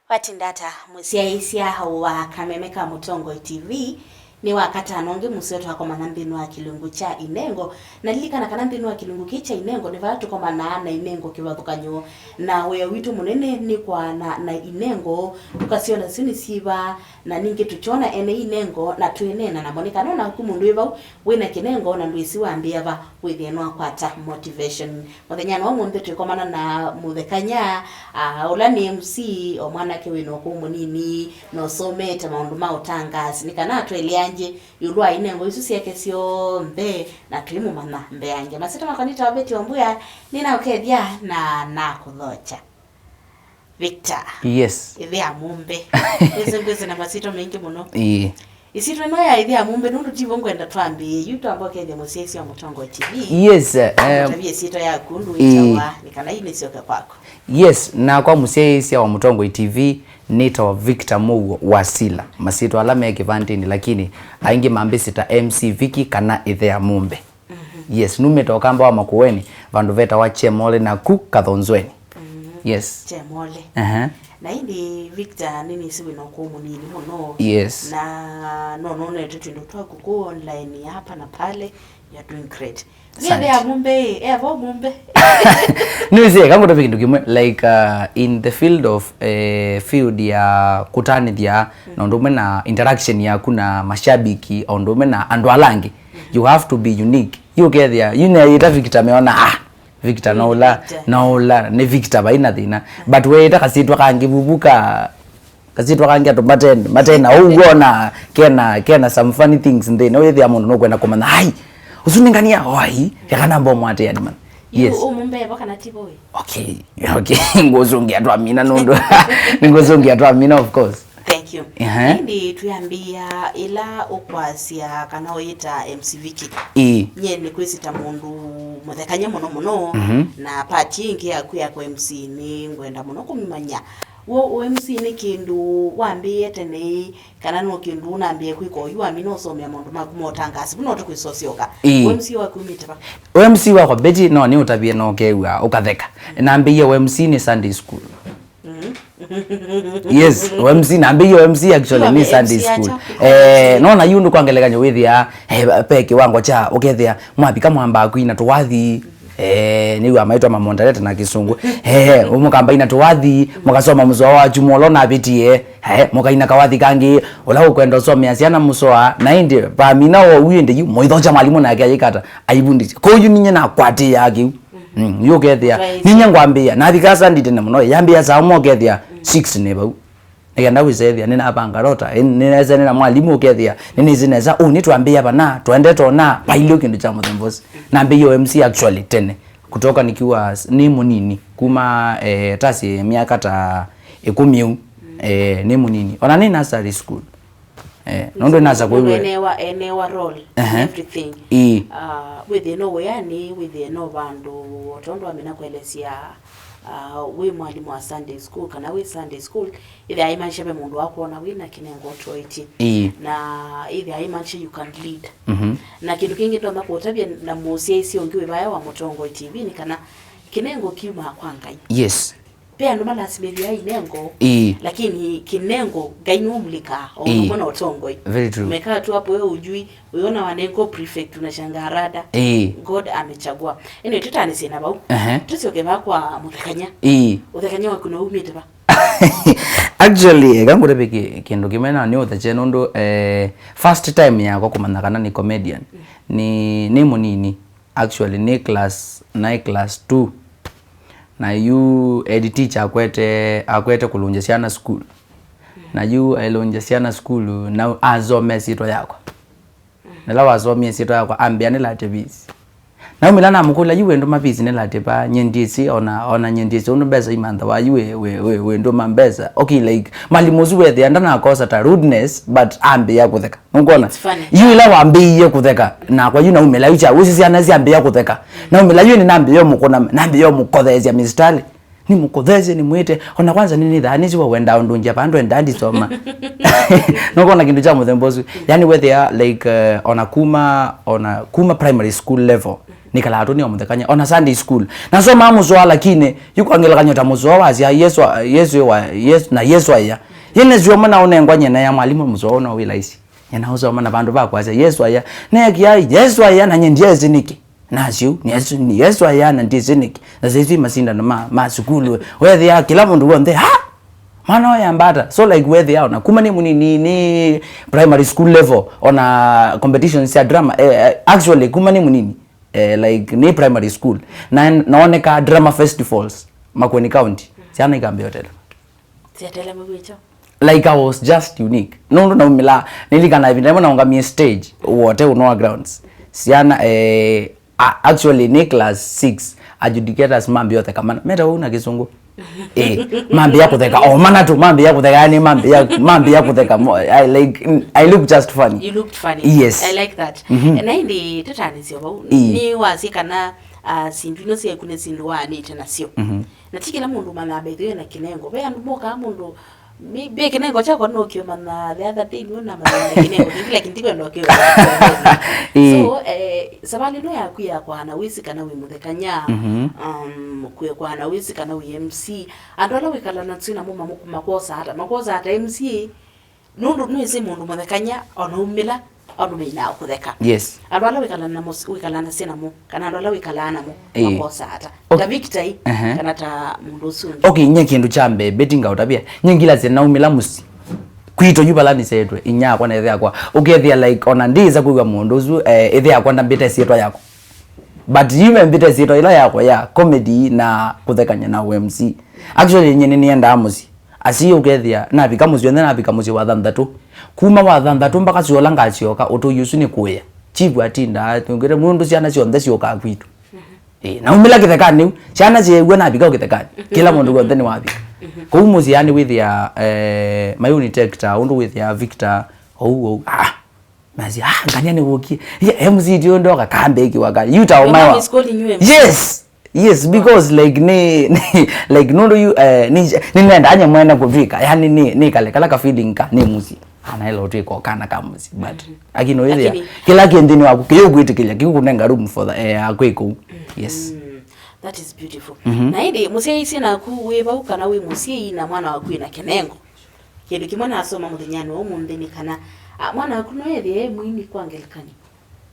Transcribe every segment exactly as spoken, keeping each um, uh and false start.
Watinda ata, mũsyaĩĩsya wa Kameme ka Mũtongoi T V? Nĩ Wakatano ũngĩ mũseo twakomana nthĩnĩ wa kĩlungu kya inengo. Na lilikana kana nthĩnĩ wa kĩlungu kĩĩ kya inengo nĩ vala tũkomanaa na inengo kĩvathũkany'o. Na wĩa witũ mũnene nĩ kwaana na inengo, tũkasyona syo nĩ syĩva, na ningĩ tũkyona ene inengo na twĩneena namo. Nĩ kana o naku mũndũ wĩ vau wĩ na kĩnengo na ndwĩsĩ wambĩĩa va, wĩthĩe nĩwakwata motivation. Mũthenyanĩ wa ũmũnthĩ twĩkomana na mũthekany'a, ah, ũla nĩ M C, o mwanake wĩ na ũkũũ mũnini, na ũsomete maũndũ ma ũtangaasi, nĩ kana atũelea angĩ ĩũlũ wa inengo isu syake syonthe, na tũimũmanya mbeange. Masyĩtwa makwa nĩtawa Betty Wambua, nĩnaũkethya na nakũthokya. Victor. Yes. Ĩthĩa Mũmbe. Ngwĩsĩ, ngwĩsĩ na masyĩtwa maingĩ mũno. Ĩĩ. Ĩsyĩtwa ĩno ya Ĩthĩa Mũmbe nũndũ tivo ngwenda twambĩĩe yu, twamba ũkethya mũsyaĩĩsya wa Mũtongoi T V. Yes, eh, tavye ĩsyĩtwa yaku ũndũ ĩĩ. Wĩtawa, nĩ kana yu nĩsyoke kwaku. Yes, nakwa mũsyaĩĩsya wa Mũtongoi T V nĩtawa Victor Mũuo Wasila. Masyĩtwa ala me kĩvandĩnĩ, lakini aingĩ mambĩsĩ ta M C Vicky kana Ĩthĩa Mũmbe. Mhm. Yes, numĩte Ũkamba wa Makueni, vandũ vetawa Chemole naku Kathonzweni. Mhm. Yes. Chemole. Aha. Na ĩndĩ Victor, nĩnĩsĩ wĩ na ũkũũ mũnini mũno. Yes. Na no nonete twĩndũ twaku kũu online hapa na pale, you're doing great. Asante. Ĩthĩa Mũmbe, ĩ, eva Mũmbe. Nĩwĩsĩ, eka ngũtavye kĩndũ kĩmwe, like, uh, in the field of, eh, field ya kũtanĩthya, mm, na ũndũ ũmwe na interaction yaku na mashabiki, o ũndũ ũmwe na andũ ala angĩ, you have to be unique. Yu ũkethĩa, yu neyĩta Victor meona, ah, Victor no ũla, Victor. No ũla, nĩ Victor, vai na thĩna. But weyĩta kasyĩtwa kangĩ vuvu ka, kasyĩtwa kangĩ andũ mate, mate na ũu wona kena, kena some funny things nthĩnĩ. Wĩthĩa mũndũ nũkwenda kũmanya, ai, ũsu nĩ ngania, o ai, eka namba ũmwatĩani man. Yu, yes. Ũmũmbe vo kana ti vo ĩ? Okay, okay. Ngũsũngĩa twamina nũndũ. Nĩngũsũngĩa twamina, of course. Thank you. Ehe. Ĩndĩ twĩambĩĩa ĩla ũkwasya kana ũyĩta M C Vicky. Ĩĩ. Nyie nĩkwĩsĩ ta mũndũ mũthekany'a mũno mũno, mhm, na part ĩngĩ yaku ya kũ M C nĩ ngwenda mũno kũmĩmanya. W'o ũ M C nĩ kĩndũ wambĩĩe tene ĩ, kana no kĩndũ ũnambĩĩe kwĩka oyu wamina ũsomea maũndũ maku ma ũtangaasi? Vu no tũkwĩsa ũsyoka. Ĩĩ. Ũ M C waku umĩte va? Ũ M C wakwa, Betty, no nĩũtavye na ũkew'a ũkatheka. Nambĩĩe ũ M C nĩ Sunday school. Yes, ũ M C, nambĩĩe ũ M C actually nĩ Sunday school. Eh, nona yu ndũ kwa ngelekany'o wĩthĩa, eh, pe kĩwango kya ũkethĩa mwavika mwambaa kwina tũwathi, eh, nĩw'a maitwa mamondarete na kĩsũngũ. Eh, mũkamba ina tũwathi, mũkasoma mũsoa wa chuma ũla ũnavĩtie, eh, mũkaina kawathi kangĩ, ũla ũkwenda ũsomea syana mũsoa, na ĩndĩ vamina o yu ĩndĩ yu, mũithokya mwalimũ nake ayĩkata, aivundĩsya. Kwoou yu ninye nakwatĩĩaa kĩu. Mm, yu ũkethĩa. Right. Ninye ngwambĩĩa. Nathi kasa ndi tene mũno. Yambĩĩa saa ũmwe ũkethĩa, mm, six nĩ vau. Nĩkenda wĩsethĩa, nĩnavanga rota. Ĩ, nĩnese nĩna mwalimũ ũkethĩa. Nĩnĩsĩ nesa, ũ, nĩtwambĩĩa vana, twendete ona, vailyo kĩndũ kya mũthemba ũsu. Nambĩĩie M C actually tene. Kutoka nikiwa s-, nĩ mũnini. Kuma, eh, tasi myaka ta ĩkũmi ũu. Mm. Eh, nĩ mũnini. Ona nĩ nursery school. Eh, nũndũ nasa kũiwe. Enewa, enewa role, ehe, everything. Ii. Ah, wĩthĩe no wĩanĩ, wĩthĩe no vandũ, o tondũ amina kũelesya, ah, wĩ mwalimũ wa Sunday school, kana wĩ Sunday school, ĩthĩa aimaanisha ve mũndũ wakwona wĩ na kĩnengo ũtoetye. Ii. Na ĩthĩa aimaanisha you can lead. Mhm. Na kĩndũ kĩngĩ ndonya kũtavya na mũsyaĩĩsya ũngĩ wĩ vaya wa Mũtongoi T V nĩ kana kĩnengo kiumaa kwa Ngai. Yes. Ve andũ malasimĩthwaa inengo, ii, lakini kĩnengo Ngai nĩwe ũmulĩkaa, o, ii, ũndũ ũmwe na ũtongoi. Very true. Umekaa tu hapo wewe hujui, uiona wanengo prefect unashangaa rada. Ii. God amechagua. Anyway, tũtanĩsye na vau. Ehe. Tũsyoke vaa kwa mũthekany'a. Ii. Ũthekany'a waku na umĩte va? Actually, eka ngũtavye kĩ-, kĩndũ kĩmwe na nĩ ũthekye nũndũ, eh, first time yakwa kũmanya kana nĩ comedian. Mm. Nĩ, nĩ mũnini. Actually, nĩ class, naĩ class two. Na yu head teacher akwete, akwete kũlũngya syana school. Na yu ailũngya syana school, na asomea syĩtwa yakwa. Na ĩla wasomie syĩtwa yakwa, ambĩa nĩlatye fees. Naumĩla namũkũlya, yu wĩndũma fees nĩlatye va, nyie ndyĩsĩ, ona, ona nyie ndyĩsĩ ũndũ mbesa imanthawa, yu wĩ, wĩ, wĩ, wĩndũma mbesa. Okay, like, mwalimũ ũsu wethĩa ndanakosa ta rudeness, but ambĩa kũtheka. Nũkwona? It's funny. Yu ĩla wambĩĩie kũtheka, nakwa yu naumĩla yu kya, wĩsĩ syana syambĩĩa kũtheka. Naumĩla yu ĩndĩ nambĩĩa ũmũkũna, nambĩĩa ũmũkotheesya mistari. Nĩmũkotheesye, nĩmwĩte, ona kwanza nĩnĩthaa nĩsĩ we wendaa ũndũngya vaa ndwendaa ndisoma. Nũkwona kĩndũ kya mũthemba ũsu? Yani wethĩa, like, eh, ona kuma, ona kuma primary school level, Ĩkalaa tũnĩ o mũthekany'a. Ona Sunday school. Nasomaa mũsoa, lakini yu kwa ngelekany'o ta mũsoa wasya, Yesu, Yesu wa, Yesu, na Yesu aya. Yene sio mwana ũnengwa nyene ya mwalimu mũsoa ũno wĩ laisi. Nyina ũsoma na vandũ va kwasya, Yesu aya. Neekia, Yesu aya, na nye ndiesi nĩkĩ. Nasyo, ni Yesu, ni Yesu aya, na ndiesi nĩkĩ. Na sisi masindano ma, ma sukulu. Wethĩa kila mũndũ w'onthe, ha? Mwana ũyũ ambata. So, like, wethĩa ona kuma nĩ mũnini, nĩ primary school level, ona competitions ya drama, eh, eh, actually, kuma nĩ mũnini, eh, like, nĩ primary school. Na naoneka drama festivals, Makueni County. Syana ikambĩotela. Syatelemaw'e kyo. Like, I was just unique. Nũndũ naumĩla, nĩlikana ĩvinda ĩmwe naũngamie stage, wote Unoa grounds. Syana, eh, a- actually, nĩ class six, adjudicators mambĩothe kamana. Meta ũu na kĩsũngũ. Eh, mambĩa kũtheka. O mana tu, mambĩa kũtheka, yani mambĩa, mambĩa kũtheka. Mo- I, like, I look just funny. You looked funny. Yes. I like that. Mhm. Na ĩndĩ tũtanĩsyo vau. Ĩĩ. Nĩ wasĩ kana, ah, sindu ino syaku nĩ sindu waanĩte nasyo. Mhm. Na ti kĩla mũndũ ũmanyaa, by the way, na kĩnengo. Ve andũ mokaa mũndũ, mi- ve kĩnengo kyakwa no kĩũmanya the other day, nĩwe namanya kĩnengo kĩngĩ, lakini ndikwenda ũkĩũmanya. Ĩĩ. So, eh, savalĩ ĩno yaku ya kwana wĩsĩ kana wĩ mũthekany'a, mhm, um, kwĩ kwana wĩsĩ kana wĩ M C, andũ ala wĩkalaa nasyo namo mamu- makwosaa ata? Makwosaa ata M C? Nũndũ nĩwĩsĩ mũndũ mũthekany'a, ona umĩla, andũ mainaa kũtheka. Yes. Andũ ala wĩkalana mũs- wĩkalanasya namo, kana andũ ala wĩkalaa namo, ĩĩ, makosa ata? Okay. Ta Victor ĩ, ehe, kana ta mũndũ ũsu ũngĩ. Okay, nye kĩndũ kya mbee, Betty, ngaũtavya. Nye ngilasya naumĩla mũsyĩ. Kwitũ yu vala nĩsetwe, inyakwa na ĩthe yakwa. Ũkethĩa, like, ona ndĩsa kwĩw'a mũndũ ũsu, eh, ĩthe yakwa ndambĩte syĩtwa yakwa. But yu membĩte syĩtwa ĩla yakwa ya comedy na kũthekany'a na U M C. Actually, nye nĩnĩendaa mũsyĩ. Asi ũkethĩa, navika mũsyĩ, onthe navika mũsyĩ wa thanthatũ. Kuma wa thanthatũ mpaka syola ngasyoka, ũtũi ũsu nĩ kũĩa. Chief atindaa, nũngĩte mũndũ syana syonthe syũkaa kwitũ. Ĩĩ, naumĩla kĩthekanĩ yu, syana syeew'a navika o kĩthekanĩ. Kĩla mũndũ w'onthe nĩwavika. Kũu mũsyĩ yani wĩthĩa, eh, mayuni tekta, ũndũ wĩthĩa Victor, ou, ou, ah, Nasi, ah, ngania nĩ wũkie. Yeah, M C ti ũndoka kambe kiwa ka. You ta Your mom omawa. Is calling you M C. Yes. Yes, because, like, ni, ni, like, nũndũ yu, eh, ni, ni nenda nye mwene kũvika. Yani ni, ni kale kala ka feeling ka ni mũsyĩ. Anaela ũtwĩka kana ka mũsyĩ, but lakini ũyĩthĩa, lakini kĩla kĩ nthĩnĩ waku kĩyũkwĩtĩkĩlya kĩu kũnenga room for the, eh, akwĩka ũu. Yes. Mm, that is beautiful. Mhm. Na ĩndĩ mũsyai syĩ naku wĩ vau kana wĩ mũsyai na mwana waku wĩ na kĩnengo? Kĩndũ kĩmwe nasoma mũthenyanĩ wa ũmũnthĩ nĩ kana, ah, mwana waku no ethĩe e mwini kwa ngelekany'o.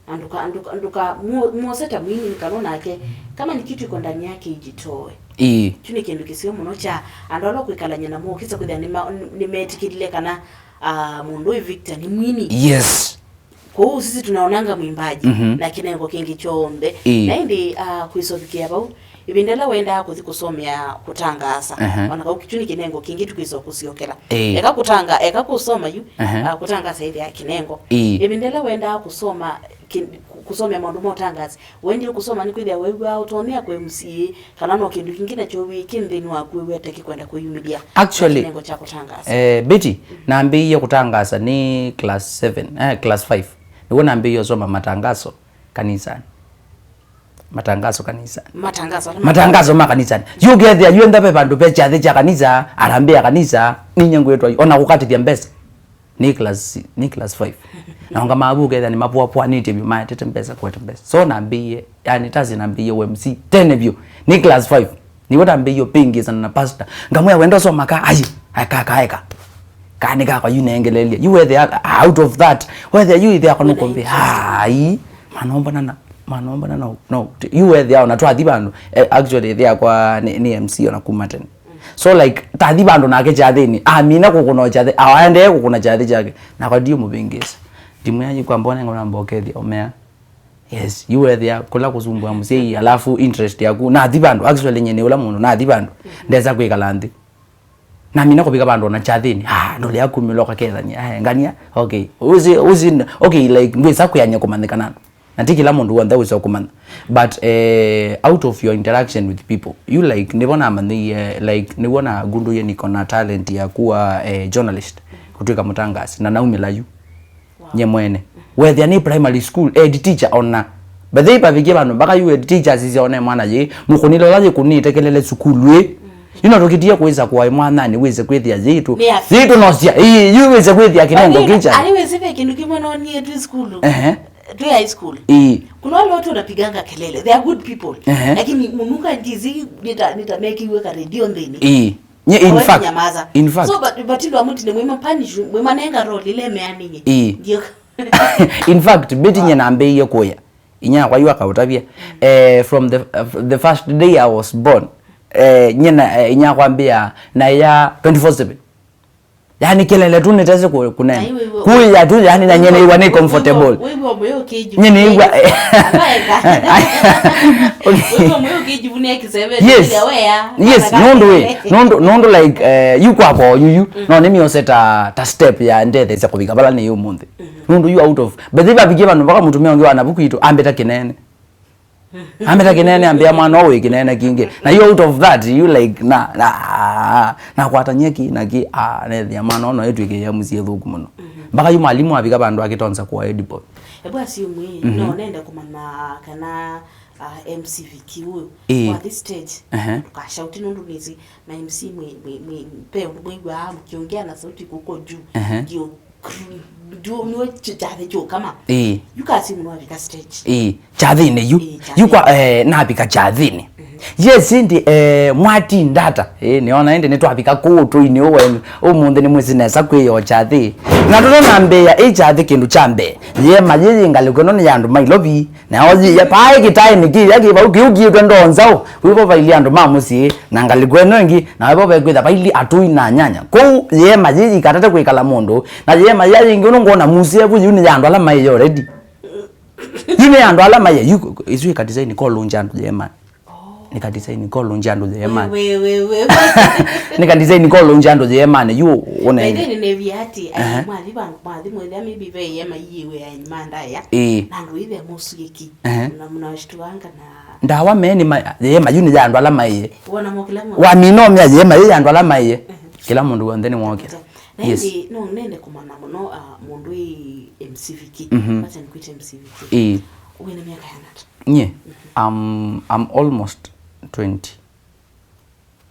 Na ndũka, ndũka, ndũka muo- muose ta mwini, nĩ kana nake, kama ni kitu iko ndani yake, ijitoe. Ĩĩ. Kyu nĩ kĩndũ kĩseo mũno kya andũ ala ũkwĩkalany'a namo ũkĩsa kwĩthĩa nĩma- nĩmetĩkĩlile kana, ah, mũndũ ũyũ Victor nĩ mwini. Yes. Kwoou sisi tunaonanga mwimbaji, mhm, na kĩnengo kĩngĩ kyonthe. Ĩĩ. Na ĩndĩ, ah, kwĩsovukĩa vau, ĩvinda ĩla wendaa kũthi kũsomea kũtangaasa, ehe, ona kau kĩu nĩ kĩnengo kĩngĩ tũkwĩsa kũsyokela. Ĩĩ. Eka kũtanga- eka kũsoma yu, ehe, ah, kũtangaasa ĩthĩa kĩnengo. Ĩĩ. Ĩvinda ĩla wendaa kũsoma kĩ- kũsomea maũndũ ma ũtangaasi, wendie kũsoma nĩkwĩthĩa wew'aa ũtonyea kũ M C A, kana no kĩndũ kĩngĩ nakyo wĩ kĩ nthĩnĩ waku wĩw'ete kĩkwenda kwĩyumĩlya na kĩnengo kya kũtangaasa? Actually, eh, Betty, nambĩĩie kũtangaasa nĩ class seven, eh, class five. Nĩw'o nambĩĩie ũsoma matangaso kanisanĩ. Matangaso kanisanĩ. Matangaso ala matangaso ma kanisanĩ. Yu ũkethĩa yu enda ve vandũ ve kyathĩ kya kanisa, arambĩa kanisa, ninye ngwĩtwa yu, ona kũkatĩthya mbesa. Nĩ class, nĩ class five. Na onga mavu ũkethĩa nĩmavũavũanĩtye vyũ, maetete mbesa, kũete mbesa. So nambĩĩe, yani, tasi nambĩĩe U M C tene vyũ. Nĩ class five. Nĩw'o tambĩĩe ũpĩngĩsana na pastor. Ngamwĩa, "Wenda ũsoma ka?" "Ai, aka kaeka. Ka nĩ kakwa yu nengeleelye." Yu wethĩa out of that. Wethĩa yu ithe akwa nũkũmbĩ. Ai, manombana na, manombana no, no. Yu wethĩa ona twathi vandũ. Eh, actually, ithe akwa nĩ, nĩ M C ona kuma tene. So, like, tathi vandũ nake kyathĩnĩ, amina kũkũna kyathĩ, aendee kũkũna kyathĩ kyake, nakwa ndiũmũvĩngĩĩsa. Ndimwĩa, "Yu kwa mbona ngona mbokethia ũmea." Yes, yu wethĩa kũla kũsumbua mũsyai, alafu interest yaku, nathi vandũ, actually, nye nĩ ũla mũndũ, nathi vandũ, ndesa kwĩkala nthĩ. Namina kũvika vandũ ona kyathĩnĩ, ah, ndũlea kumĩloka kethania, ah, ngania, okay, usi, usi, okay, like, ndwĩsa kwĩany'a kũmanyĩkana. Na ti kĩla mũndũ w'onthe wĩsa kũmanya. But, eh, out of your interaction with people, you, like, nĩvo namanyĩie, like, nĩw'o nagundũie niko na talent ya kuwa, eh, journalist, kũtw'ĩka mũtangaasi, na naumĩla yu. Wow. Nye mwene. Wethĩa nĩ primary school, head teacher ona. But they pavikie vandũ mpaka yu head teacher asisya one mwana yĩ, mũkũnĩle ũla yĩkũnĩte kelele sukulu ĩ. You know, tũkĩtie kũĩsa kũaĩ mwananĩ, wĩse kwĩthĩa yĩtũ. Nĩ afi- Yĩtũ nosya, ĩ, yu wĩse kwĩthĩa kĩnengo kĩcha. Ani wĩse ve kĩndũ kĩmwe nonie twĩ sukulu. Ehe. Twĩ high school. Ii. Kuna wale watu wanapiganga kelele. They are good people. Ehe. Lakini munuka ndizi nita, nitamekiwe ka radio ndeni. Ii. Nye, in fact, nyamaza. In fact. So, but, but ndo amuti ni mwima punish, mwima nenga role ile meaninye. Ii. Ndio. In fact, beti nye nambĩie kũya. Inyakwa yu akaũtavya. Eh, from the, uh, the first day I was born. Eh, nye na, eh, inyakwa mbĩa na ya twenty-four seven. Yani kelele tu nitese ku-, kunena. Ai, wewe, kuya tu, yani na nyene iwa ni comfortable. Wewe, wewe, wewe, ukijivunia. Nyene iwa. Wewe, wewe, ukijivunia kisebe, yes. Yes, nundu we, nundu, nundu like, eh, yu kwakwa yuyu, no, nimiose ta, ta step ya ndetheesya kuvika vala ni umunthi. Nundu you out of, but if avikie vandu mpaka mutumia ungi wa navu kwitu, ambita kinene. Ambita kinene, ambia mwana ũũ wĩ kinene kingĩ. Na you out of that, you like, na, na, nakwatany'a ki, na ki, ah, nethia mwana ũũ no ĩtw'ĩke ya mũsyĩ thũku mũno. Mpaka yu mwalimu avika vandu akitonza kuwa edible. Ebu asiumwi, no nende kumanya kana, ah, M C Vicky ũyũ, ĩĩ, kwa this stage, ehe, ndũkashauti nũndũ nĩsĩ ma M C mwĩ, mwĩ, mwĩ, pe ũndũ mwĩw'aa mũkĩongea na sauti kuko juu. Ehe. Ndio, ndio, ndio kyathĩ kyũkama. Ĩĩ. Yu kasi mũno avika stage. Ĩĩ. Kyathĩnĩ yu. Ĩĩ, yu kwa, kyathĩnĩ, eh, navika kyathĩnĩ. Yes, ĩndĩ, eh, mwatinda ata? Ĩĩ, nĩona ĩndĩ nĩtwavika kũũ ũtũinĩ ũũ wenu. Ũmũnthĩ nĩmwĩsĩ nesa kwĩyoo kyathĩ. Na tũtanambĩĩa ĩ kyathĩ kĩndũ kya mbee. Yĩema yĩĩ ngalĩko ĩno nĩ ya andũ ma Ilovi. Na othi ya pae kitae niki ya ki vau kiu kiitwe ndoo nzau. Wivo vaili andũ ma mũsyĩ na ngalĩko ĩno ĩngĩ, na wevo vekwĩtha vaili atũi na nyanya. Kũu yĩema yĩĩ yikatate kwĩkala mũndũ, na yĩema ya yĩngĩ ũno ngona mũsyĩ vu yu nĩ ya andũ ala maĩ already. Yu nĩ ya andũ ala maĩ yu, isu ĩkatisaini kolũngya andũ yĩema. Nĩ katisaini kolũngya andũ yĩema. We, we, we, we. Nĩ katisaini kolũngya andũ yĩema, yu ũne. By then nĩ viati, aha, mwathi vangu, mwathi mwethia maybe ve yĩema yiwe ya mandaya. Ĩĩ. Na andũ ithe mũsyĩki. Ehe. Mna, mnawashtuanga na ndawa meni ma, yĩema yu nĩ ya andũ ala maĩe. Wona mo kila mwa. Wamina ũmya yĩema yĩ ya andũ ala maĩe. Ehe. Kila mũndũ w'onthe nĩ woke. Na yes, ĩndĩ no nende kũmanya mũno, ah, mũndũ ĩ M C Vicky. Mhm. Wacha nikuite M C Vicky. Ĩĩ. Wĩna myaka yana ata? Nye? Mhm. Um, I'm almost twenty.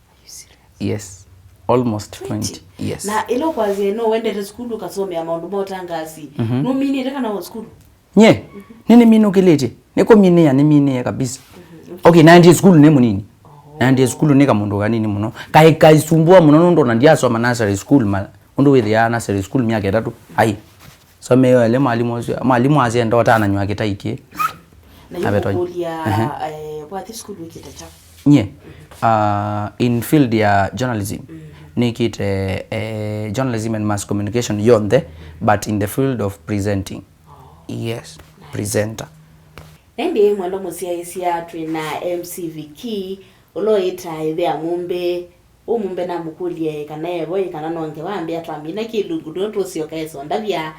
Are you serious? Yes. Almost twenty. Twenty? Yes. Na ĩla ũkwasya no wendete sukulu ũkasomea maũndũ ma ũtangasi, mhm, nũminĩte kana wa sukulu? Nye? Mhm. Nĩnĩminũkĩlĩtye. Nĩkũminĩa, nĩminĩe kabisa. Mhm. Okay, naendie sukulu nĩ mũnini. Oh. Naendie sukulu nĩ kamũndũ kanini mũno. Kaĩ kaisumbua mũno nũndũ ona ndiasoma nursery school ma, ũndũ wĩthĩaa nursery school myaka ĩtatũ. Ai. Someio ele mwalimu ũcio, mwalimu asyenda ũtananywa kĩtai kĩ. Na yu kũkũlya, ehe, eh, wathi sukulu wĩkĩte kyaũ? Nye? Mhm. Uh, in field ya journalism. Mhm. Nĩkĩte, eh, journalism and mass communication yonthe, but in the field of presenting. Oh. Yes, nice. Presenter. Na ĩndĩ mwendwa mũsyaĩĩsya twĩ na M C Vicky, ũla ũĩtaa ĩthea mũmbe. Ũmũmbe namũkũlye kana evo ĩ kana no ngewa ambĩa twamina kĩlungu nĩwe tũsyoka esondavya.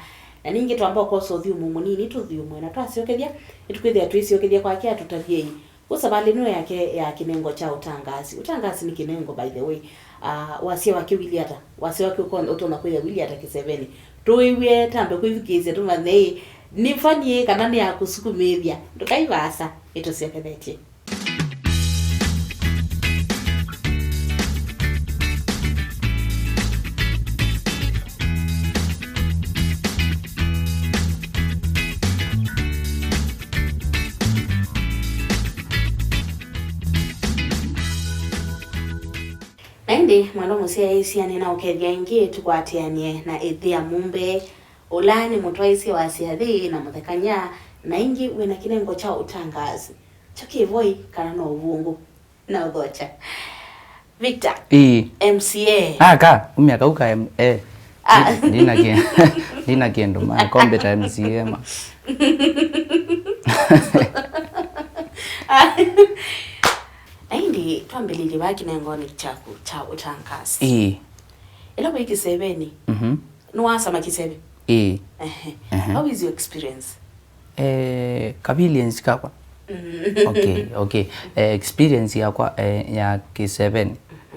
Na ningĩ twamba ũkosa ũthyũmũo mũnini tũthyũmũe na twasyokethya, nĩtũkwĩthĩa twĩsyokethya kwake atũtavye ĩ. Kũ savalĩ ĩno yake ya kĩnengo kya ũtangaasi. Ũtangaasi nĩ kĩnengo, by the way. Ah, wasya wake wili ata? Wasya wake ũkon-, ũtonya kwĩthĩa wili ata kĩsevenĩ? Tũĩw'e, tambe kwĩthukĩĩsya tũmanye ĩ, nĩ funny ĩ kana nĩ ya kũsukumĩĩthya? Ndũkai vaasa, ĩtũsyokethetye. Na ĩndĩ, mwendwa mũsyaĩĩsya, nĩnaũkethya ĩngĩ tũkwatĩanĩe na ĩthĩa mũmbe, ũla nĩ mũtwaĩsya wa syathĩ na mũthekany'a, na ĩngĩ wĩna kĩnengo kya ũtangaasi. Kyo kĩvoi kana no ũvũngũ? Na ũthokya. Victor. Ĩĩ. M C A. Aka, umya kau ka M-, eh. Ah. Ndi-, ndina kĩ-, ndina kĩndũ, ma, kombeta M C A, ma. Na ĩndĩ twambĩlĩlye vaa kĩnengonĩ kyaku kya ũtangaasi. Ĩĩ. Ĩla wĩ kĩsevenĩ, mhm, nĩwasama kĩseve? Ĩĩ. Ehe. Ehe. How is your experience? Eh, kavilience kakwa? Mm. Okay, okay. Eh, experience yakwa, eh, ya kĩsevenĩ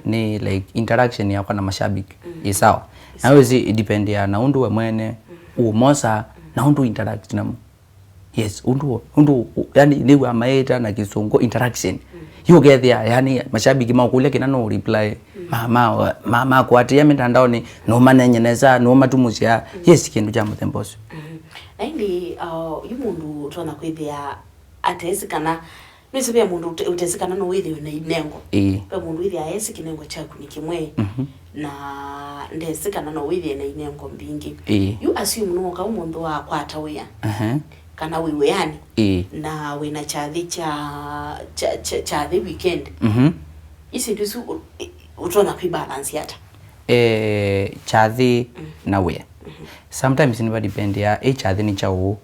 nĩ, like, interaction yakwa na mashabiki, mm, ĩ sawa. Ĩ sawa. Na wĩsĩ, it depend ya na ũndũ we mwene, mm, ũmosa, mm, na ũndũ interact namo. Yes, ũndũ, ũndũ, yani, nĩw'a maĩta na kĩsũngũ interaction. Mm. Yu ũkethĩa, yani, mashabiki makũlya kĩna no reply, mm, ma, ma, ma, makwatĩĩa mitandaoni, no manenye nesa, no matumusya. Mm. Yes, kĩndũ kya mũthemba ũsu. Mm. Na ĩndĩ, uh, yu mũndũ ũtonya kwĩthĩa atesĩ kana, nĩsĩ ve mũndũ ũte- ũtesĩ kana no wĩthĩwe na inengo. Ĩĩ. Ve mũndũ wĩthĩa esĩ kĩnengo kyaku nĩ kĩmwe, Mhm. na ndesĩ kana no wĩthĩe na inengo mbingĩ. Ĩĩ. Yu assume nũka ũmũnthĩ wakwata wĩa, Aha. kana wĩ wĩanĩ, Ĩĩ. na wĩna kyathĩ kya, kya, kya, kyathĩ weekend. Mhm. Ici ndũ isu ũ- ĩ- ũtonya kwĩ balance ata? Eh, kyathĩ Mm. na wĩa. Mhm. Sometimes nĩvadipendia ĩ kyathĩ nĩ kyaũ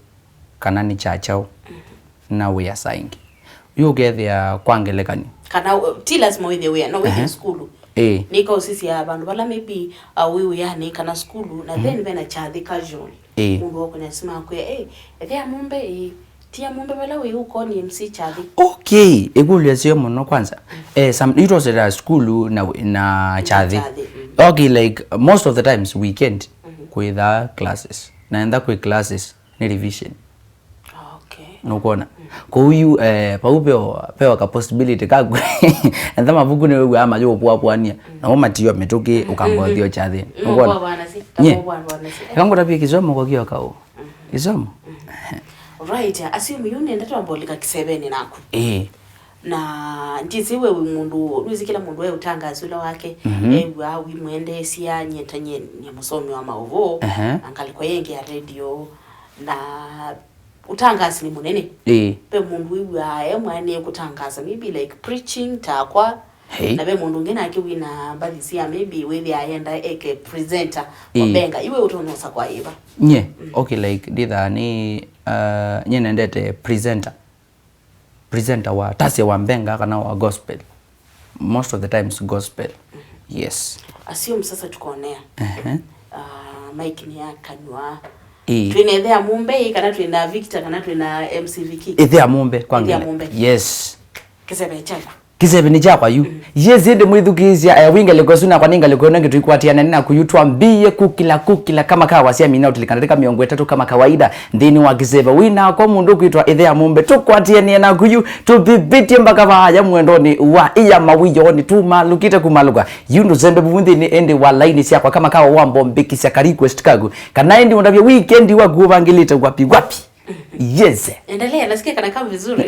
kana nĩ kya kyaũ, Mhm. na wĩa saa ingĩ. Yu ũkethĩa kwa ngelekany'o. Kana uh, ti lasima wĩthĩe wĩa, no wĩthĩe Aha. sukulu. Ĩĩ. Nĩka ũsisya vandũ vala maybe uh, wĩ wĩanĩ kana sukulu, na Mm. then vena kyathĩ casual. Ĩĩ. Mũndũ wakwĩna simu akwĩa, "Ĩ, ethĩa mũmbe, ĩ, tia mũmbe vala wĩ ũkoni M C kyathĩ." Okay, ĩkũlyo syo mũno kwanza. Eh, some, yu twosera sukulu na, na kyathĩ. Kyathĩ, mm. Okay, like, most of the times weekend, Mhm. kwĩthaa classes. Na enda kwĩ classes, nĩ revision. Okay. Nũkwona? Mm. Kwoou yu, eh, vau veo, veo ka possibility kaku. Enda mavuku nĩwĩw'aa mayũpũapũania. Mm. Namo matio mĩtũkĩ, Mm. ũkambothio kyathĩ. Mm, Nũkwona? Kwa bwana si, Nye. Kwa bwana si. Eka ngũtavye kĩsomo kwa kĩo kaũ. Mm. Kĩsomo? Mm. Right, assume yu nenda twambolika kĩsevenĩ naku. Ĩĩ. Na ndĩsĩ we wĩ mũndũ, nĩsĩ kĩla mũndũ e ũtangaasi ũla wake, Mhm. ew'aa wĩmwendeesya, nyie ta nyie nĩ mũsomi wa maũvoo, Ehe. na ngalĩko yĩngĩ ya radio, na ũtangaasi nĩ mũnene. Ĩĩ. Ve mũndũ wĩw'aa e mwae nĩ kũtangaasa, maybe like preaching, takwa, Hey. na ve mũndũ ũngĩ nake wĩna mbathi sya maybe wĩthĩa ayenda eke presenter wa Ĩĩ. mbenga. Iwe ũtonya ũsakwa ĩva? Nye, Mm. okay, like, ndithaa nĩ, uh, nye nendete presenter. Presenter wa tasia wa mbenga kana wa gospel. Most of the times gospel. Yes. Assume sasa tukonea. Ehe. Uh, mike nĩ ya kanyw'a. Ĩĩ. Twĩna ĩthĩa mũmbe ĩ, kana twĩna Victor, kana twĩna M C Viki. Ĩthĩa mũmbe kwa Ĩthĩa ngele. Mũmbe. Yes. Kĩseve kyaku. Kĩseve nĩ kyakwa yu. Mm. Yes, ĩndĩ mwĩthukĩĩsya, eh, wĩ ngalĩko ĩsu nakwa nĩ ngalĩko ĩno ĩngĩ tũikwatĩanĩa naku yu twambĩĩe kukila kukila kama kawa sya mina ũtilikana ndĩka mĩongo ĩtatũ kama kawaida. Nthĩnĩ wa kĩseve wĩ nakwa mũndũ ũkwĩtwa ĩthĩa mũmbe, tũkwatĩanĩe naku yu, tũvĩvĩtye mbaka vaaya mwendonĩ wa ĩa mawĩoonĩ, tumalũkĩte kumalũka. Yu ndũsembe vuvu nthĩnĩ ĩndĩ wa laini syakwa kama kawa wambombĩkĩsya ka request kaku. Kana ĩndĩ ũndavya weekend waku ũvangĩlĩte wapi wapi? Yes. Endelea, nasikia kana kama vizuri.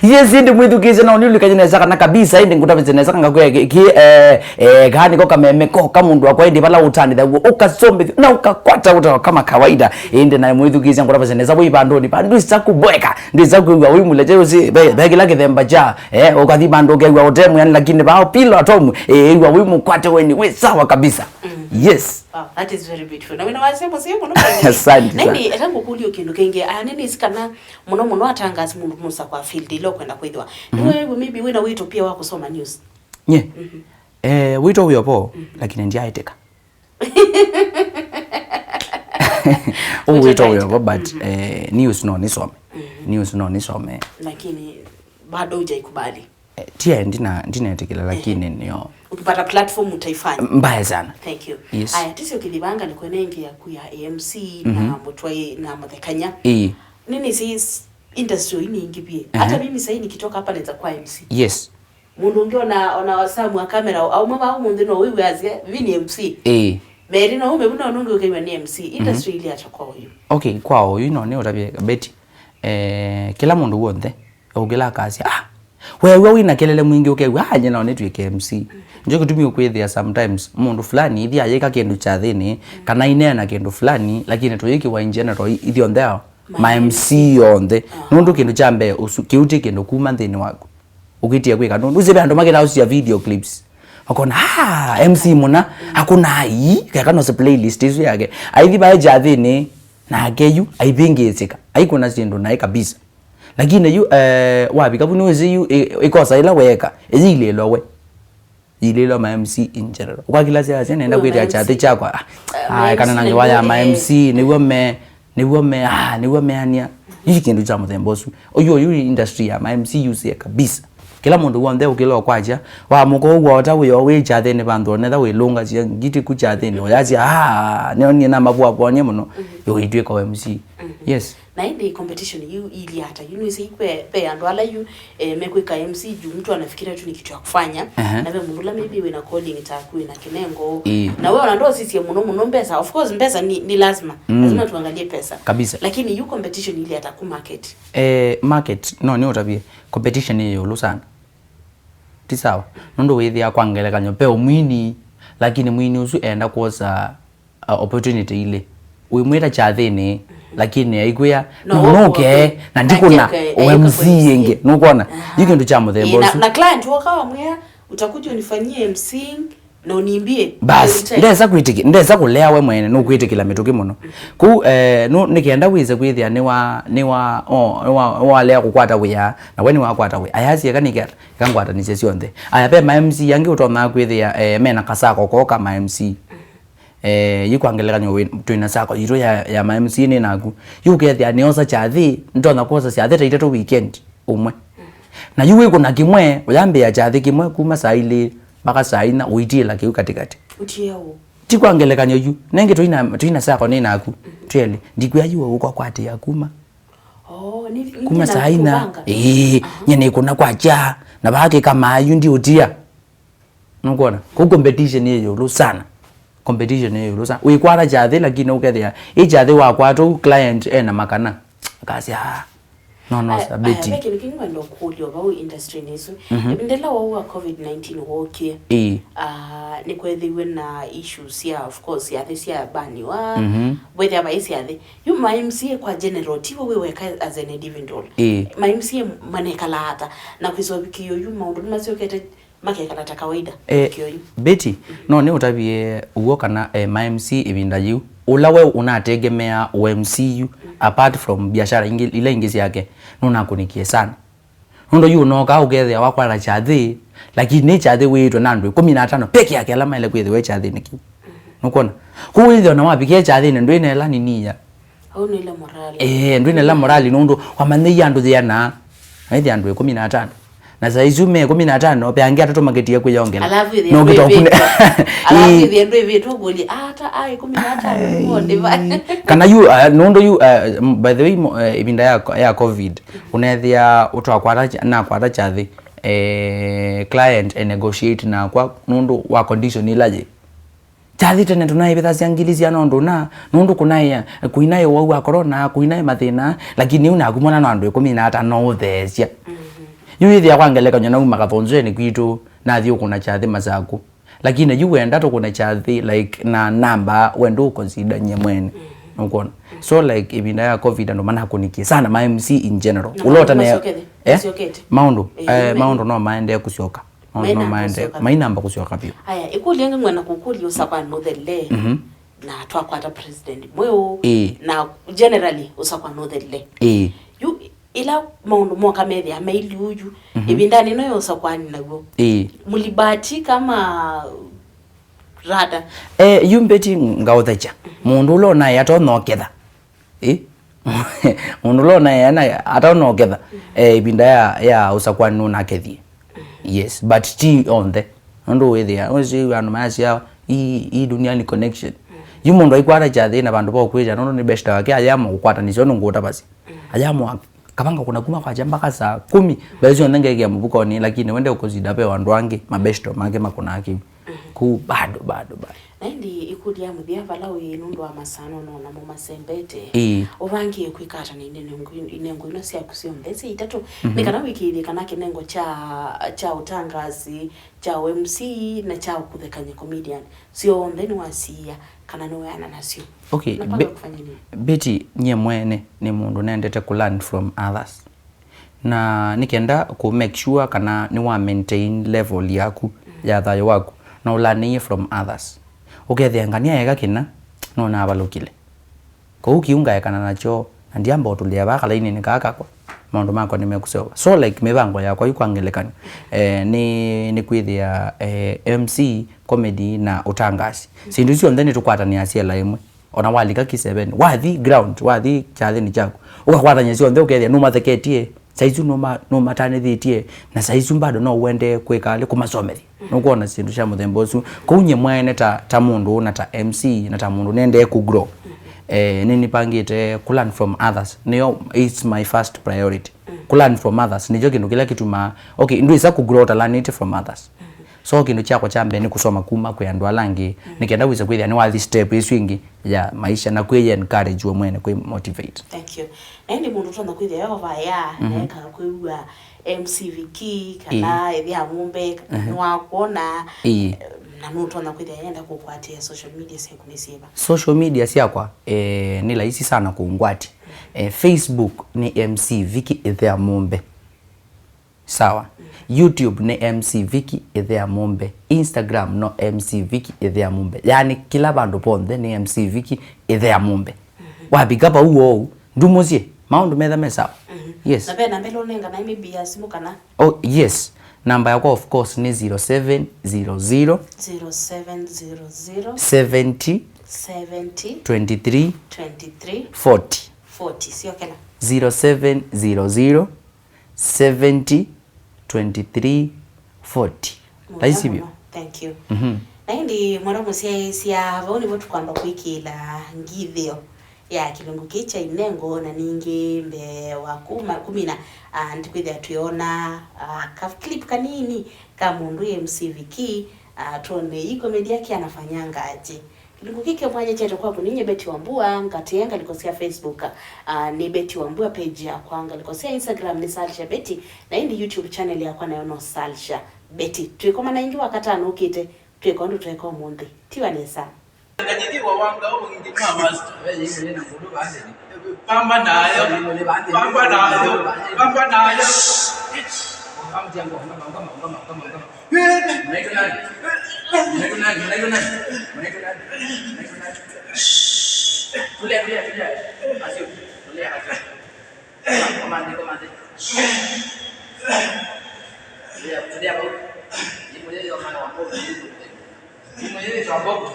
Yes, ĩndĩ mwĩthukĩĩsye na ũniũlikany'e nesa kana kabisa, ĩndĩ ngũtavĩsye nesa kana ngakwĩa kĩ, kĩ, eh, eh, kaa nĩko kameme ko ka mũndũ wakwa ĩndĩ vala ũtanĩthaw'o, ũkasombethya na ũkakwata ũtawa kama kawaida. Ĩndĩ naĩ mwĩthukĩĩsye ngũtavĩsye nesa wĩ vandũnĩ, vandũ isa kũboeka, ndĩsa kwĩw'a wĩ mũleche ũsĩ, ve, ve kĩla kĩthemba kya, eh, ũkathi vandũ ũkew'a ũte mwĩanĩ, lakini vao pilo atomu, eh, ĩw'a wĩ mũkwate weni, wĩ sawa kabisa. Mm. Yes. Wow, that is very beautiful. Na wĩna wasya mũseo mũno. Asante sana. Na ĩndĩ, eka ngũkũlye kĩndũ kĩngĩ. Aya, nĩnĩsĩ kana mũno mũno atangaasi mũndũ nũsa kwa field ĩla ũkwenda kwĩthĩwa. Mhm. Nĩwe, maybe wĩna wĩto pia wa kũsoma news. Nye? Mhm. Eh, wĩto wĩovo, Mhm. lakini ndiaĩtĩka. Ũ wĩto wĩovo, but, Mhm. eh, news no nĩsome. Mhm. News no nĩsome. Lakini bado hujaikubali. Eh, ti aya ndina, ndinetĩkĩla, lakini nĩyo. Ukipata platform utaifanya. Mbaya sana. Thank you. Yes. Aya, tisi ũkĩthi vaa ngalĩko ĩno ĩngĩ yaku ya A M C Mhm. na mũtwai na mũthekany'a. Ĩĩ. Nini si s- industry ĩno ĩngĩ pia. Ehe. Hata mimi sasa nikitoka hapa naweza kuwa M C. Yes. Mũndũ ũngĩ ona, ona wasamwa kamera, aumwe vaa ũmũnthĩ no wĩw'e asya, "Vi ni M C." Ĩĩ. Meri no ume vuna nũngĩ ũkew'a nĩ M C. Industry Mhm. ili atoka ũyu. Okay, kwa ũyu no nĩ ũtavye Betty. Eh, kĩla mũndũ w'onthe ũkĩla akasya, "Ah, weew'a wĩna kelele mwingĩ ũkew'a, ah, nyie no nĩtw'ĩke M C." Njo kĩtumi ũkwĩthĩa sometimes mũndũ fulani ithi ayĩka kĩndũ kyathĩnĩ, kana ineena kĩndũ fulani, lakini tũyĩkĩwa in general i- ithyonthe ao, ma M C yonthe. Nũndũ kĩndũ kya mbee ũsu, kĩu ti kĩndũ kuma nthĩnĩ waku. Ũkĩtie kwĩka nũndũ. Ũsĩ ve andũ makĩtaa ũsya video clips. Makona, ah, M C mũna, hakuna ai, keka nose playlist isu yake. Aithi vae kyathĩnĩ, nake yu, aivĩngĩĩsĩka. Aikũna syĩndũ naĩ kabisa. Lakini yu, eh, wavika vu nĩwĩsĩ yu, ĩ- ĩkosa ĩla weeka, ĩyilĩlwa we. Yilĩlwa ma M C in general. Ũkakila syasya nenda kwĩthĩa kyathĩ kyakwa. Ah, ah, kana na ngewa ya ma M C, nĩw'o me, nĩw'o me, ah, nĩw'o meania. Yu kĩndũ kya mũthemba ũsu. Ũyu, ũyu industry ya ma M C yusie kabisa. Kĩla mũndũ w'onthe ũkĩla ũkwakya, wamũka ũu wota wĩo wĩ kyathĩnĩ vandũ onetha wĩlũngasya ngiti ku kyathĩnĩ, ũyasya, ah, nĩonie namavũavũanie mũno, yo itwĩka M C. Yes. Na ĩndĩ competition yu ilia ata? Yu nĩwĩsĩ kwe, ve andũ ala yu, eh, mekwĩka M C juu mtu anafikiria tu ni kitu ya kufanya. Aha. Na ve mũndũ ũla maybe wĩna calling taku, wĩna kĩnengo. Ĩĩ. Na we ona ndosisye mũno mũno mbesa. Of course, mbesa ni, ni lazima. Mm. Lazima tuangalie pesa. Kabisa. Lakini yu competition ilia ata ku market? Eh, market, no, nĩ ũtavie. Competition ĩ ĩũlũ sana. Ti sawa. Nũndũ wĩthĩa kwa ngelekany'o, ve ũmwini, lakini mwini ũsu enda kwosa uh, opportunity ilĩ. Wĩmwĩta kyathĩnĩ, lakini aikwĩa, no, no, nũke, na ndikũna, okay, okay, U M C ĩngĩ. Nũkwona? Aha. Yu kĩndũ kya mũthemba ũsu. Na, na client woka wamwĩa, "Utakuja unifanyie M C na uniimbie." Bas, ndesa kwĩtĩkĩ-, ndesa kũlea we mwene, nũkwĩtĩkĩla mĩtũkĩ mũno. Kũu, eh, nũ-, nĩkenda wĩse kwĩthĩa nĩwa, nĩwa, oh, nĩwa, nĩwalea kũkwata wĩa, na we nĩwakwata wĩa. Aya asie eka nĩkenda, eka ngwatanĩsye syonthe. Aya ve ma M C angĩ ũtonaa kwĩthĩa, eh, mena kasako koo ka ma M C. Eh, yu kwa ngelekany'o wĩ-, twĩ na sako yitũ ya, ya ma M C nĩ naku. Yu ũkethĩa nĩosa kyathĩ, nĩtonya kwosa syathĩ ta itatũ weekend ũmwe. Na yu wĩkũna kĩmwe, ũyambĩĩa kyathĩ kĩmwe kuma saa ilĩ mpaka saa inya ũitiĩla kĩu katĩkatĩ. Ũtiĩa ũũ. Ti kwa ngelekany'o yu. Nengĩ twĩ na, twĩ na sako nĩ naku. Twelĩ. Ndikwĩa yu ũkwakwatĩa kuma. Oh, nĩ, nĩ kuma na saa inya. Kũvanga. Ĩĩ, aha, nye nĩkũna kwakya. Na vaa kĩkamaa yu ndiũtia. Nũkwona? Kũu competition ĩ ĩũlũ sana. Competition ĩ ĩũlũ sana. Wĩkwata kyathĩ, lakini ũkethĩa ĩ kyathĩ wakwata ũu client ena makana. Akasya, "Ah, no, no, aya, sir, aya, Betty." Ve kĩndũ kĩngĩ ngwenda ũkũlya vau industry-inĩ ĩsu. Mhm. Ĩvinda ĩla wau wa covid nineteen wookie, ĩĩ, ah, nĩkwethĩiwe na issues sya, of course, syathĩ sya baniwa. Mhm. Wethĩa vai syathĩ. Yu ma M C A kwa general, ti we wĩ weka as an individual. Ĩĩ. Ma M C A manekala ata? Na kwĩsovĩkĩo yu maũndũ nĩmasyokete makekala ta kawaida. Eh, kĩoyu. Betty, no nĩ ũtavie ũw'o kana, eh, ma M C ĩvinda yĩu, ũla we ũnategemea ũ M C yu, apart from biashara ingĩ, ila ingĩ syake, nũnakũnĩkie sana. Nũndũ yu ũnoka ũkethĩa wakwata kyathĩ, lakini nĩ kyathĩ wĩĩtwe na andũ ĩkũmi na atano peke yake ala maĩle kwĩthĩwa kyathĩnĩ kĩu. Nũkwona? Kũu wĩthĩa ona wavikie kyathĩnĩ ndwĩna ĩla niniya. Au nĩ ile morali. Eh, ndwĩna ĩla morali nũndũ wamanyĩie andũ yĩana. Wĩthĩa andũ ĩkũmi na atano. Na saa isu me ĩkũmi na atano, ve angĩ atatũ makĩtie kwĩyongela. Alafu ĩthĩa no andũ kĩtokune ĩvĩtũ. Alafu ĩthĩa andũ ĩvĩtũ kũlya, "Ah, ata a ĩkũmi na atano, ai, nĩ mũndũ va?" Kana yu, uh, nũndũ yu, uh, m-, by the way, mo-, eh, ĩvinda ya, ya covid, ũnethĩa ũtwakwata kya-, nakwata kyathĩ, eh, client e negotiate nakwa nũndũ wa condition ila yĩ. Kyathĩ tene tũnaĩvĩthasya ngili syana ũndũ ũna, nũndũ kũnaĩ, kũinaĩ ũwau wa corona, kũinaĩ mathĩna, lakini yu naku mwana no andũ ĩkũmi na atano ũtheesya. Mhm. Yu wĩthĩa kwa ngelekany'o nauma kathonzweni kwitũ, nathi ũkũna kyathĩ Masaku. Lakini yu wenda tũkũne kyathĩ, like, na namba wenda ũkonsidany'e mwene. Mhm. Nũkwona? So, like, ĩvinda ya covid andũ manakũnikie sana, ma M C in general. Na ũlota maũndũ ne-, masyokete? Eh? Masyokete? Maũndũ, eh, eh, maũndũ no maendee kũsyoka. Maũndũ no maende, mainamba kũsyoka vyũ. Aya, ĩkũlyo ĩngĩ ngwenda kũkũlya ũsakwani ũthelile, mhm, na twakwata president mweũ, ĩĩ, na generally ũsakwani ũthelile. Ĩĩ. Yu, ĩla maũndũ moka methĩa mailyĩ ũyu, mhm, ĩvindanĩ ĩno ya ũsakwani naw'o, ĩĩ, mũlibati kama rada? Eh, yu mbeti ngaũthekya. Mhm. Mũndũ ũla ũnaĩ atonya ũketha. Ĩ? Mũndũ ũla ũnaĩ ana ataona ũketha, eh, ĩvinda ya, ya ũsakwani nũnakethie. Yes, but ti onthe. Nũndũ wĩthĩa, ũsĩ andũ mayasya, "Hii, hii dunia ni connection." Yu mũndũ aikwata kyathĩ na vandũ va ũkwĩtya, nũndũ nĩ beshte wake, ayamwa kũkwatanĩsya, ũndũ ngũũtavasya. Ayamwa kavanga kũna kuma kwakya mpaka saa kumi, mbeũ syonthe ngekĩa mũvukonĩ, lakini wende ũkũsida ve andũ angĩ, mabeshte make makũnaa kĩu. Kũu bado, bado, bado. Na ĩndĩ ĩkũlyo ya mũthya vala wĩ nũndũ wa masaa nonoo namo masembete. Ĩĩ. Ũvangĩe kwĩka ata na inengo, inengo ino syaku syonthe sya itatũ? Mhm. Nĩ kana wĩkĩĩthye kana kĩnengo kya, kya ũtangasi, kya ũ M C na kya ũkũthekany'a comedian syonthe nĩwasiia kana nĩweana nasyo. Okay, unapanga kufanya nini? Betty, nyie mwene nĩ mũndũ nendete kũ learn from others. Na nĩ kenda kũ make sure kana nĩwa maintain level yaku ya thayũ waku, na ũlanĩie from others. Ũkethĩa ngania eka kĩna, no navalũkile. Kwoou kĩu ngaekana nakyo, na ndiamba ũtũlĩa vaa kalainĩnĩ kaa kakwa, maũndũ makwa nĩmekũseũva. So, like, mĩvango yakwa yu kwa ngelekany'o, eh, nĩ, nĩ kwĩthĩa, eh, M C, comedy na ũtangasi. Syĩndũ syonthe nĩtũkwatanĩasya ĩla ĩmwe. Ona walika kĩseveni, wathi ground, wathi kyathĩnĩ kyaku, ũkakwatany'a syonthe, ũkethĩa nũmatheketie, saisu nũma-, nũmatanĩthĩtie, na saisu bado no ũendee kwĩka alĩ kũmasomethya. Nũkwona syĩndũ sya mũthemba ũsu. Kwoou nyie mwene ta, ta mũndũ, na ta M C, na ta mũndũ nendee kũ grow, Eh, nĩnĩpangĩte kũ learn from others. Nĩyo, it's my first priority. Kũ learn from others nĩkyo kĩndũ kĩla kĩtumaa, okay, ndwĩsa kũ grow ũtalanĩte from others. So kĩndũ kyakwa kya mbee nĩ kũsoma kuma kwĩ andũ ala angĩ, nĩ kenda wĩse kwĩthĩa nĩwathi step ĩsu ĩngĩ ya maisha na kwĩ encourage we mwene, kwĩ motivate. Thank you. Na ĩndĩ mũndũ ũtonya kwĩthĩa e ovaya, na eka kwĩw'a M C Viki, kana ĩthe ya mũmbe, nĩwakwona, na nũtonya kwĩthĩa yenda kũkwatĩa social media syaku nĩ syĩva? Social media syakwa, eh, nĩ laisi sana kũngwati. Eh, Facebook nĩ M C Viki ĩthe ya mũmbe. Sawa. YouTube nĩ M C Viki ĩthe ya mũmbe. Instagram no M C Viki ĩthe ya mũmbe. Yaani kĩla vandũ vonthe nĩ M C Viki ĩthe ya mũmbe. Wavika vau ou, ndumũsye, maũndũ metha me sawa. Yes. Na ve namba ĩla ũnenganae maybe ya simũ kana? Oh, yes. Namba yakwa of course nĩ zero seven zero zero, zero seven zero zero, seventy, seventy, twenty-three, twenty-three, forty. Forty. Syokela. Zero seven zero zero, seventy, twenty-three, forty. Laisi vyũ. Thank you. Mhm. Na ĩndĩ mwana mũsyaĩĩsya, vau nĩvo tũkwamba kwĩkĩĩla ngithĩo ya kĩlungu kĩĩ kya inengo, na ningĩ mbee wa kuma, kumina, ah, ndikwĩthĩa twĩona, ah, ka clip kanini ka mũndũ M C Viki, ah, tuone hii comedy yake anafanyanga aje. Kĩlungu kĩĩ kĩ mwanya kyete kwaku ninyie Betty Wambua, ngatĩe ngalĩko sya Facebook, ah, nĩ Betty Wambua page yakwa, ngalĩko sya Instagram nĩ Salsha Betty, na ĩndĩ YouTube channel yakwa nayo no Salsha Betty. Twĩkomana ĩngĩ wakatano ũkĩte, twĩka ũndũ tweka ũmũnthĩ. Tiwa nesa. Pamba nayo, pamba nayo, pamba nayo. Unaitwa nani? Unaitwa nani? Unaitwa nani? Unaitwa nani? Unaitwa nani? Tulia, tulia, tulia. Asio. Tulia, asio. Komande, komande. Tulia, tulia, bro. Ni mwenyewe wa mwana wa Mungu. Ni mwenyewe wa Mungu.